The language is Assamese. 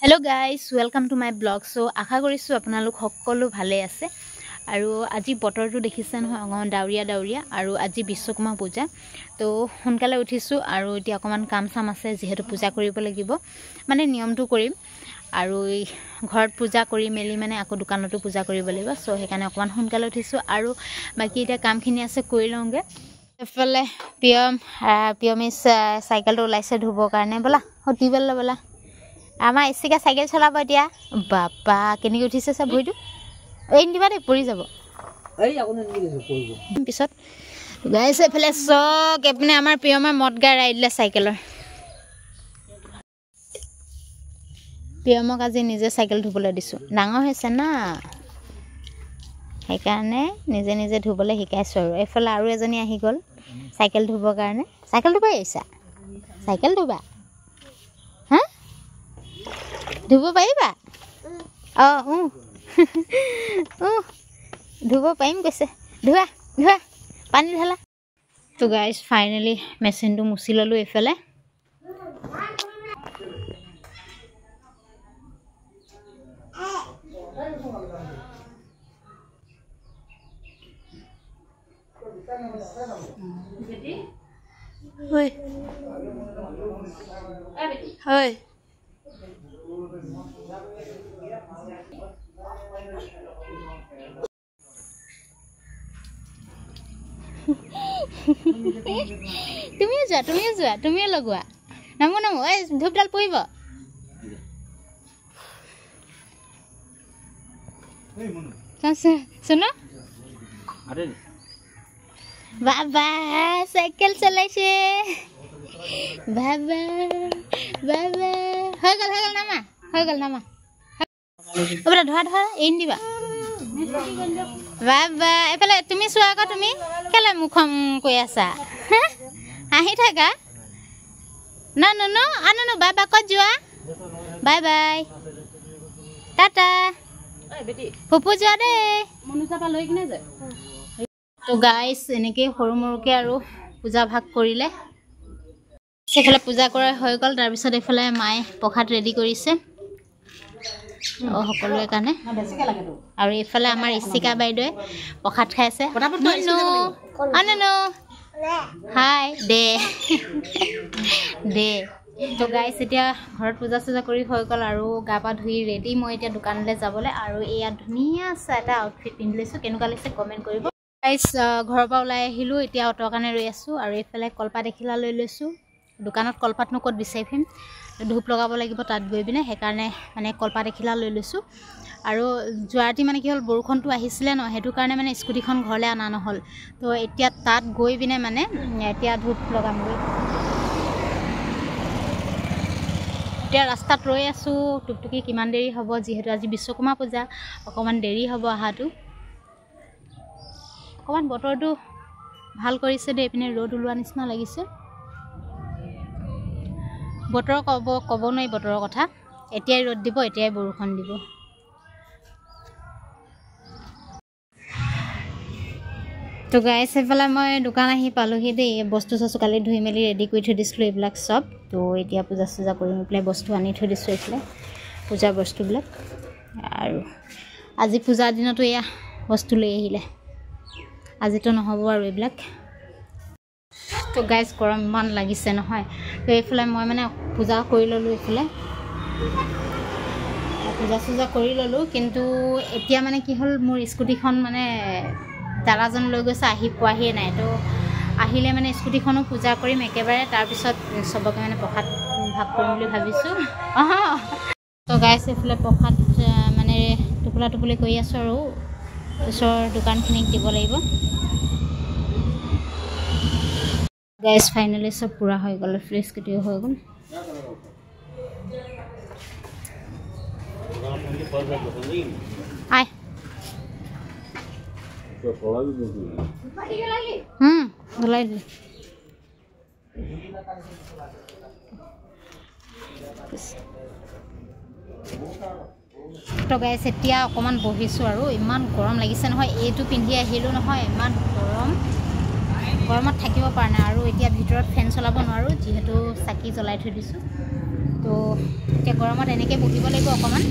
Hello guys, welcome to my blog. So আশা কৰিছোঁ আপোনালোক সকলো ভালে আছে। আৰু আজি বতৰটো দেখিছে নহয়, অকণমান ডাৱৰীয়া ডাৱৰীয়া। আৰু আজি বিশ্বকৰ্মা পূজা, তো সোনকালে উঠিছোঁ আৰু এতিয়া অকণমান কাম চাম আছে, যিহেতু পূজা কৰিব লাগিব, মানে নিয়মটো কৰিম। আৰু ঘৰত পূজা কৰি মেলি মানে আকৌ দোকানতো পূজা কৰিব লাগিব। চ' সেইকাৰণে অকণমান সোনকালে উঠিছোঁ আৰু বাকী এতিয়া কামখিনি আছে কৰি লওঁগৈ। এইফালে প্ৰিয়মী চাইকেলটো ওলাইছে ধুবৰ কাৰণে। ব'লা টিউবৱেল ব'লা, আমাৰ ইচিকা চাইকেল চলাব এতিয়া। বাপা কেনেকৈ উঠিছে চা, ভৰিটো এই নিদিবা দেই, পৰি যাব পিছত। গাইছে এইফালে চক, এইপিনে আমাৰ প্ৰিয়মে মদ গাই ৰাইড দিলে চাইকেলৰ। প্ৰিয়মক আজি নিজে চাইকেল ধুবলৈ দিছোঁ, ডাঙৰ হৈছে না, সেইকাৰণে নিজে নিজে ধুবলৈ শিকাইছোঁ। আৰু এইফালে আৰু এজনী আহি গ'ল চাইকেল ধুবৰ কাৰণে। চাইকেল ধুব আহিছা? চাইকেল ধুবা? হা, ধুব পাৰিবা? অঁ, ধুব পাৰিম কৈছে। ধোৱা ধোৱা, পানী ঢালা। তো গাইজ ফাইনেলি মেচিনটো মুচি ল'লোঁ এইফালে। হয়। তুমিও যোৱা, তুমিও যোৱা, তুমিও লগোৱা। নামো নামো, এই ধূপডাল পৰিব। শুনো বাবা চাইকেল চলাইছে, বাবা বাবা। হৈ গ'ল, হৈ গ'ল, নামা, হৈ গ'ল, নামা। অ' ধৰা ধৰা, এৰি নিদিবা। বাবা এইফালে তুমি চোৱা আকৌ, তুমি কেলে মুখখন কৈ আছা? হাঁহি থাকা না। নুনু, আ নুনু, বাবা ক'ত যোৱা? বাই বাই, টাটা, ফুপু যোৱা দেই। তো গাইজ এনেকেই সৰু মৰুকৈ আৰু পূজা ভাগ কৰিলে। সেইফালে পূজা কৰা হৈ গ'ল। তাৰপিছত এইফালে মায়ে প্ৰসাদ ৰেডি কৰিছে সকলোৰে কাৰণে। আৰু এইফালে আমাৰ ইচিকা বাইদেৱে প্ৰসাদ খাইছে। নুনু হাই দে দে। তো গাইজ এতিয়া ঘৰত পূজা চূজা কৰি হৈ গ'ল আৰু গা পা ধুই ৰেডি মই এতিয়া দোকানলৈ যাবলৈ। আৰু এয়া ধুনীয়া এটা আউটফিট পিন্ধি লৈছোঁ, কেনেকুৱা লাগিছে কমেণ্ট কৰিব। গাইজ ঘৰৰ পৰা ওলাই আহিলোঁ, এতিয়া অ'টোৰ কাৰণে ৰৈ আছোঁ। আৰু এইফালে কলপাত এখিলা লৈ লৈছোঁ। দোকানত কলপাতনো ক'ত বিচাৰি ফুৰিম, ধূপ লগাব লাগিব তাত গৈ পিনে, সেইকাৰণে মানে কলপাত এখিলা লৈ লৈছোঁ। আৰু যোৱা ৰাতি মানে কি হ'ল, বৰষুণটো আহিছিলে ন, সেইটো কাৰণে মানে স্কুটিখন ঘৰলৈ অনা নহ'ল। তো এতিয়া তাত গৈ পিনে মানে এতিয়া ধূপ লগামগৈ। এতিয়া ৰাস্তাত ৰৈ আছোঁ, টুকটুকি কিমান দেৰি হ'ব, যিহেতু আজি বিশ্বকৰ্মা পূজা, অকণমান দেৰি হ'ব অহাটো। অকণমান বতৰটো ভাল কৰিছে দেই, এইপিনে ৰ'দ ওলোৱা নিচিনা লাগিছে। বতৰ ক'ব নোৱাৰি বতৰৰ কথা, এতিয়াই ৰ'দ দিব, এতিয়াই বৰষুণ দিব। তো গাইজ সেইফালে মই দোকান আহি পালোহি দেই। বস্তু চস্তু কালি ধুই মেলি ৰেডি কৰি থৈ দিছিলোঁ এইবিলাক চব। তো এতিয়া পূজা চূজা কৰি পেলাই বস্তু আনি থৈ দিছোঁ এইফালে, পূজাৰ বস্তুবিলাক। আৰু আজি পূজাৰ দিনতো এয়া বস্তু লৈ আহিলে, আজিতো নহ'ব আৰু এইবিলাক। তো গাইজ গৰম ইমান লাগিছে নহয়। তো এইফালে মই মানে পূজা কৰি ল'লোঁ, এইফালে পূজা চূজা কৰি ল'লোঁ। কিন্তু এতিয়া মানে কি হ'ল, মোৰ স্কুটিখন মানে দাদাজন লৈ গৈছে, আহি পোৱাহিয়ে নাই। তো আহিলে মানে স্কুটিখনো পূজা কৰিম একেবাৰে, তাৰপিছত চবকে মানে প্ৰসাদ ভাগ কৰিম বুলি ভাবিছোঁ। অঁ, তো গাইজ এইফালে প্ৰসাদ মানে টোপোলা টোপলি কৰি আছোঁ আৰু ওচৰৰ দোকানখিনিক দিব লাগিব। গাইজ ফাইনেলি চব পূৰা হৈ গ'ল, ফ্ৰেছ স্কুটিও হৈ গ'ল। আই ওলাই দিলে। তো গাইজ এতিয়া অকণমান বহিছোঁ আৰু ইমান গৰম লাগিছে নহয়, এইটো পিন্ধি আহিলোঁ নহয়, ইমান গৰম, গৰমত থাকিব পৰা নাই। আৰু এতিয়া ভিতৰত ফেন চলাব নোৱাৰোঁ, যিহেতু চাকি জ্বলাই থৈ দিছোঁ। তো এতিয়া গৰমত এনেকৈ বহিব লাগিব অকণমান।